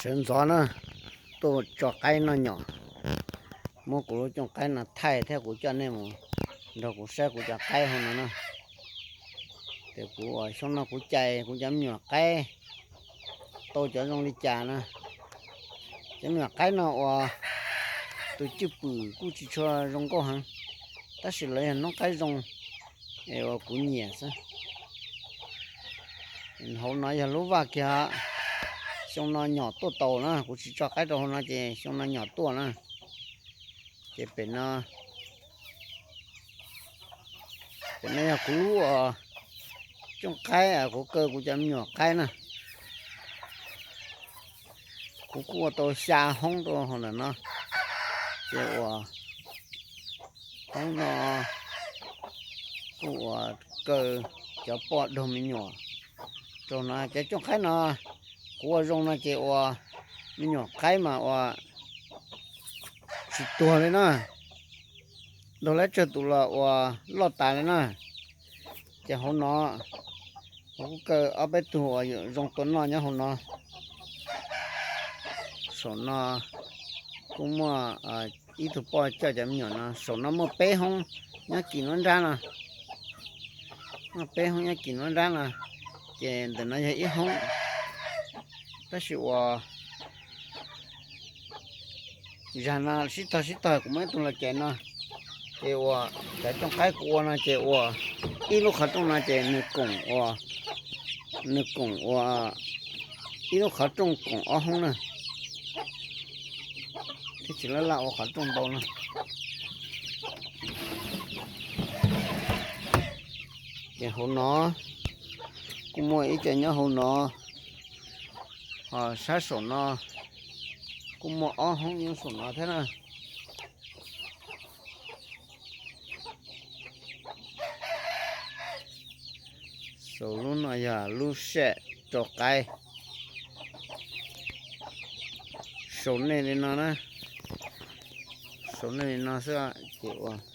Sawv ntxov na, tuaj tso qaib noj nyom. Muab kuv lub cooj qaib no thaij thiab kuv coj nej mus nrog kuv saib kuv cov qaib hauv no na. Ces kuv uas xyoo no kuv cais kuv cov me nyuam qaib tau cov zoo li cas na. Cov me nyuam qaib no uas tus cwj pwm kuj tsis tshua zoo nkauj heev, tab sis lawv yog noob qaib zoo es uas kuv nyiam xwb. Hauv no yog lub vaj kiag, xyoo no nyom tuaj tau na, kuv tsis tso qaib rau hauv no ces xyoo no nyom tuaj na. Ces pem no, pem no yog kuv lub uas cooj qaib, kuv kaw kuv cov me nyuam qaib na. Kuv kuj ua tau xya hoob rau hauv ntawm no, ces uas hoob no kuj uas kaw cov poj dog me nyuam rau no. Cov cooj qaib no kuv ua zoo no ces uas me nyuam qaib mas uas tsis tuag li na, dog lab tsawg tus los uas loj tas li na. Ces hauv no kuv kuj kaw ob peb tug uas zoo tua noj nyob hauv no. Saum no kuj muaj ib tug poj coj cov me nyuam no. Saum no muaj peb hoob nyob kis nruab nrab no, muaj peb hoob nyob kis nruab nrab no, ces ntawm no yog ib hoob. Tab sis uas zag no sib tog sib tog kuv muab ib tug los cais no, ces uas cov cooj qaib kuv ua no ces uas ib lub qhov rooj no ces nws koom ua, nws koom ua ib lub qhov rooj koom ob hoob na, thiab tsis laj laj ua qhov rooj ntau na. Ces hauv no kuj muaj ib co nyob hauv no, ho sab saum no kuj muaj ob hoob nyob saum no thiab na. Saum lub no yog lub sij hawm rau qaib. Saum nej li no na, saum nej li no xwb ces uas